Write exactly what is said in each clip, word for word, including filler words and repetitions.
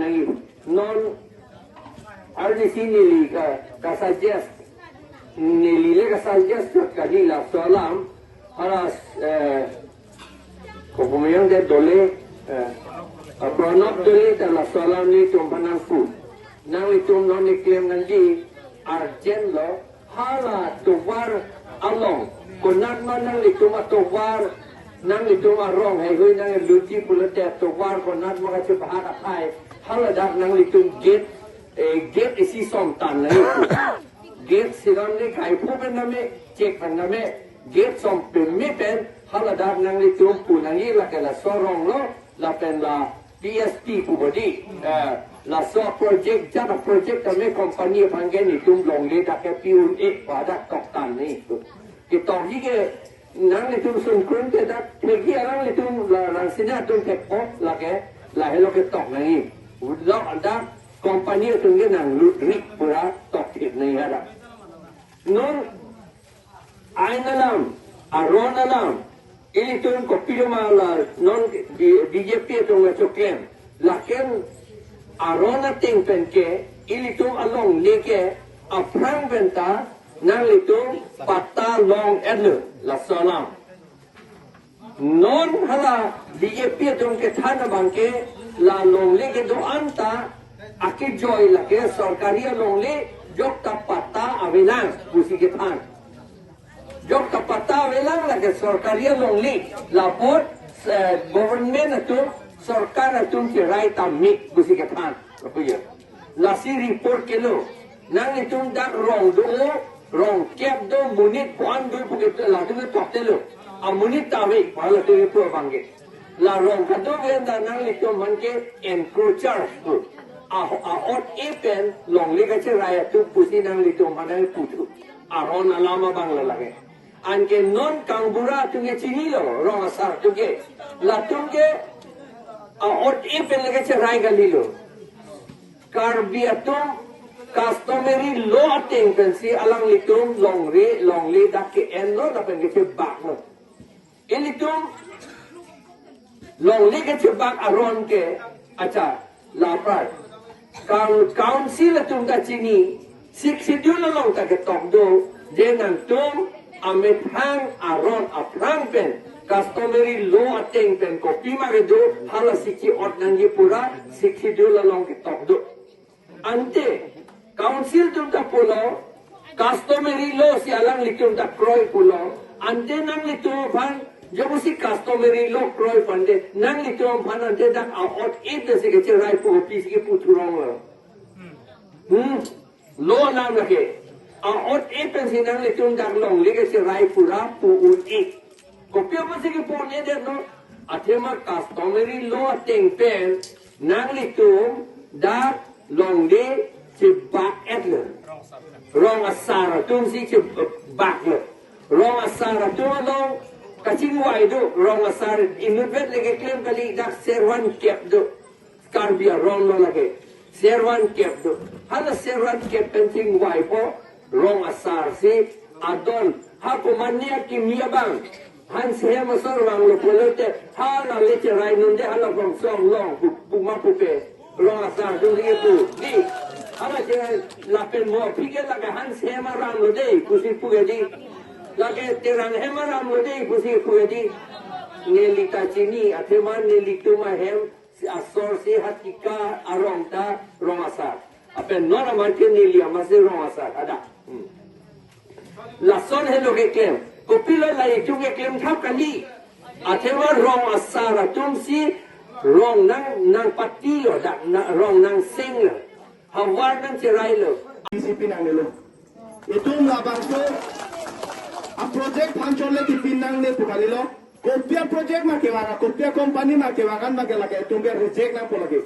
Nangji non arnisi neli ka, ka suggest, neli le ka suggest chot kali laso alam, hala, eh, kopumayong de dole, eh, Pranab Dole ta laso alam nelitum aphan nangpu. Nanglitum non keklem nangji urgent lo, hala tovar along, konat ma nanglitum atovar, nanglitum arong heihui nanglutji pulote tovar konat ma kachebahak athai, haladak nanglitum gate, eh, gate isi som tan nangji pu. Gate siram ni kaipu pen name, chek pen name, gate som peme pen, haladak nanglitum pu nangji, lake laso arong lo, lapen la P S P pu bodi, eh, laso project, jat a project tame company aphan ke nelitum longle dak ke pi un-e, pu hadak tok tan nangji. Ketokji ke nanglitum sungkrung te dak thekji, alanglitum la Rangsina atum thekpo, lake lahelo ketok nangji. Lo dak company atum ke nanglut rik pura tok thek nangji hadak. Non ain alam, aron alam, ilitum kopilo ma la non B-, B J P atum nangchoklem. Lake aron ateng pen ke, ilitum alongle ke, aphrang pen ta, nanglitum patta long-etlo, laso alam. Non hala B J P atum kethan abang ke, la longle kedo-an ta, akejoi lake sorkari alongle, jok ta patta avelang, pusi kethan. Jok ta patta avelang, lake sorkari alongle, lapu, eh, government atum, sorkar atum cherai tame, pusi kethan. Apa ya? Lasi report kelo. Nanglitum dak rong do, rong kep do, monit ko-an do pu ke latum ke tok telo. Amonit ta ave, pu latum ke pu abang ke. La rong kadokave ta nanglitum aphan ke encroacher pu. A, a-ot-e pen longle kacherai atum pusi nanglitum aphan nangputhu. Aron alam abang lo lake. Anke non gaonbura atum ke chinilo, rong asar atum ke. Latum ke a-ot-e pen le kacherai kalilo. Karbi atum customary law ateng pensi alanglitum longle, longle dak ke-enlo lapen kechebaklo. Ilitum longle kechebak aron ke, acha, lapar. Coun-, council atum ta chini, Sixth Schedule along ta ketok do, je nangtum amethang aron aphrang pen, customary law ateng pen kopima kedo, halasi ke-ot nangji pura, Sixth Schedule along ketok do. Ante, council atum ta pulo, customary law si alanglitum ta kroi pulo. Ante nanglitum aphan, jongsi customary law kroi pu ante, nanglitum aphan ante dak a-ot-e pensi kacherai pu kopisi keputhu ronglo. Hmm. Law alam lake. A-ot-e pensi nanglitum dak longle kacherai pura pu un-e. Kopi apotsi kepu un-edetlo? Athema customary law ateng pen nanglitum dak longle chebak-etlo. Rong asar atumsi chebaklo. Rong asar atum along kachingvai do. Rong asar inutvet le keklem kali, dak servan kep do. Karbi aron lo lake. Servan kep do. Hala servan kep pen chingvaipo, rong asar si adon. Ha komatne akimi abang. Hans Hem asor vanglo pulote, hala le cherai nonde, hala rong song long, pu, puma pupe. Rong asar atum ke pu. Di, hala cherai lapen mo aphi ke lake Hans Hem aram lo dei, pusi pu ke di. Lake Terang Hem aram lo dei, pusi pu ke di. Neli ta chini, athema nelitum ahem, si asor si Hatika arong ta rong asar. Lapen non amat ke neli amatsi rong asar hadak. Hmm. Lason helo keklem. Kopilo la itum keklem thap kali. Athema rong asar atumsi rong nang, nangpatilo dak, na, rong nangsenglo. Havar nangcherailo. P C P nangnelo. Itum labangso a-project aphan chole kipin nangne pu kalilo. Kopi a-project ma kevang, kopi a-company ma kevang an ma ke lake itum ke reject nangpo lake.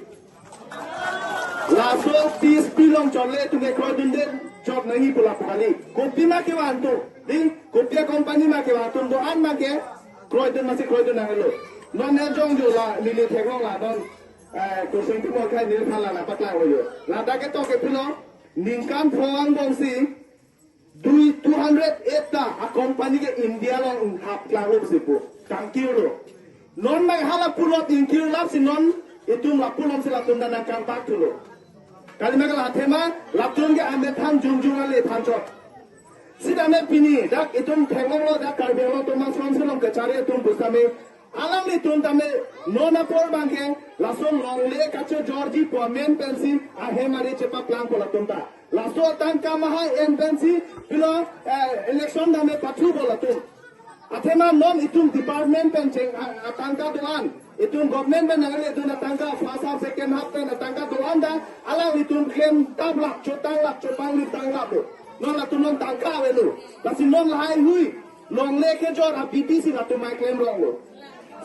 Laso P S P along chole itum ke kroidunde chot nangji pu lapu kali. Kopi ma kevang atum, di, kopi a-company ma kevang atum do-an ma ke kroidun amatsi kroidun nanglo. Non ne jong jo la, neli theklong la non, eh, Kosing Timor khai neli phan la nangpaklanglo jo. Ladak ketok ke pulo, ningkan pho angbongsi, dui, two hundred eight ta a-company ke India along hap klanglo pusi pu. Tangkir lo. Non nang hala pulot ingkir lapsi non Itum lapu alongsi latum ta nangkangpak thulo. Kalima kalang, athema latum ke amethang jongjong ale aphan chot. Sitame pini dak itum theklonglo, dak Karbi Anglong Autonomous Council along kacharli atum pusitame, alanglitum tame non apor abangke laso longle kachojorji pu amen pensi ahem ari chepaplangpo latum ta. Laso atangka mahai en pensi pilo, eh, election tame pathupo latum. Athema non itum department pen cheng a-, atangka do-an, itum government pen nangledun atangka, first half, second half pen atangka do-an ta alanglitum klem taplap, chotanglap, chopangri tanglaplo. Non latum non tangka avelo. Lasi non lahaihui longle kejor a-B B C latum mai klem ronglo.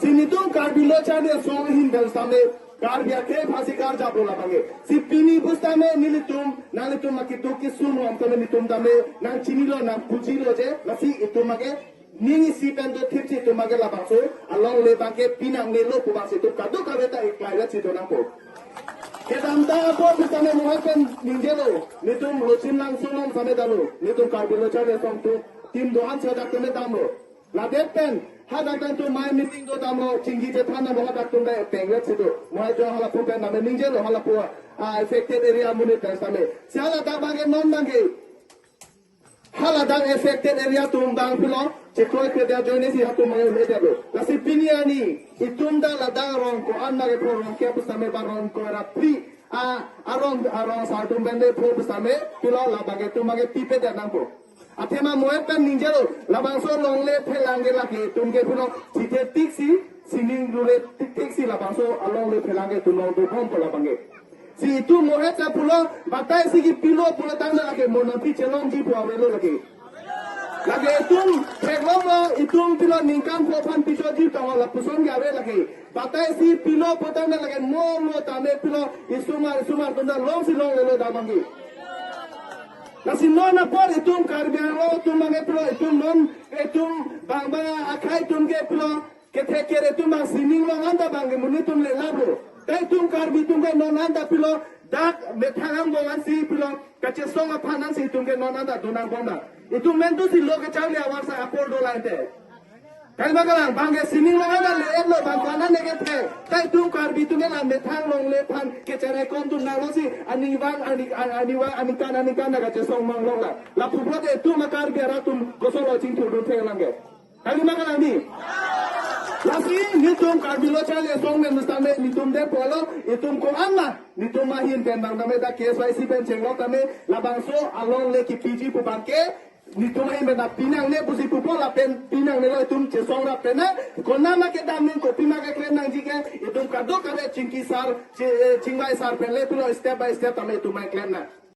Si netum Karbi Lo Charli Asong ahin pen sitame Karbi akhei aphansi karjaplo labangke. Si pini pusitame nelitum, nanglitum akitu kisung om tame netum tame nangchinilo, nangpuchilo je, lasi itum ake ning isi pen dothipsi itum ake labangso alongle abangke pinangnelo pu abangsi itum kadokave ta iklairet si donangpo. Kedamtang apor pusitame mohai pen ningjelo, netum Lochin Langsong along sitame damlo, netum Karbi Lo Charli Asong atum team do-an si hadak tame damlo. Ladet pen hadak tame itum mai meeting do damlo, chingki chethan damlo, hadak atum ta pengret si do. Mohai jo halapu pen tame ningjelo, halapu, ah, affected area amonit pen sitame. Si haladak abangke non abangke haladak affected area atum abang pilo chekroikre ajoine si hatum abang le detlo. Lasi pini arni itum ta ladak arong ko-an abangke pho rong kep pusitame ba rong ko ra phli, a, arong, arong asar atum pen le pho pusitame pilo labangke itum abangke pipedet nangpo. Athema mohai pen ningjelo, labangso longle phelang ke lake itum ke pilo chithe tiksi, sining rule tiktiksi labangso alongle phelang ke itum long dobompo labangke. Si itum mohai ta pulo, batai si kipilo pulo tangte lake mo nangpi chelongji pu avelo lake. Lake itum theklonglo, itum pilo ningkan pho aphan pichoji tanglo lapuson ke ave lake. Batai si pilo pu tangte lake mo mo tame pilo isomar isomar atum ta longsi longlelo dak abangke. Lasi non apor itum Karbi Anglong atum abangke pilo itum non itum bang bang akhei atum ke pilo kethek kere atum abang sining long anta abangke monit atum le laplo. Ta itum Karbi atum ke non anta pilo dak methang angbong ansi pilo kachesong aphan ansi itum ke non anta donangbom abang. Itum mentu si lo kacharli awarsa apor do lain te. Kalima kalang, abangke sining long anta le-etlo, bang ko-an ne kethe. Ta itum Karbi atum ke la methang longle aphan kechere kom atum nanglo si aningvang, ani, ani, aningvang, aningkan, aningkan ta kachesong mang long la. Lapu pulote itum a-Karbi arat atum kosonlo chingthurdun thek abangke. Kalima kalang di. Lasi netum Karbi Lo Charli Asong pen sitame netum detpolo, itum ko-an ma, netum ahin pen abang tame ta K S Y C pen chenglok tame, labangso alongle kipiji pu abangke netum ahin pen ta pinangne pusi pupo lapen pinangnelo itum chesong rap pen na, konat ma kedam nang, kopima keklem nangji ke, itum kadokave chingki sar, chi-, eh, chingvai sar pen le pilo step by step tame itum mai klem nang.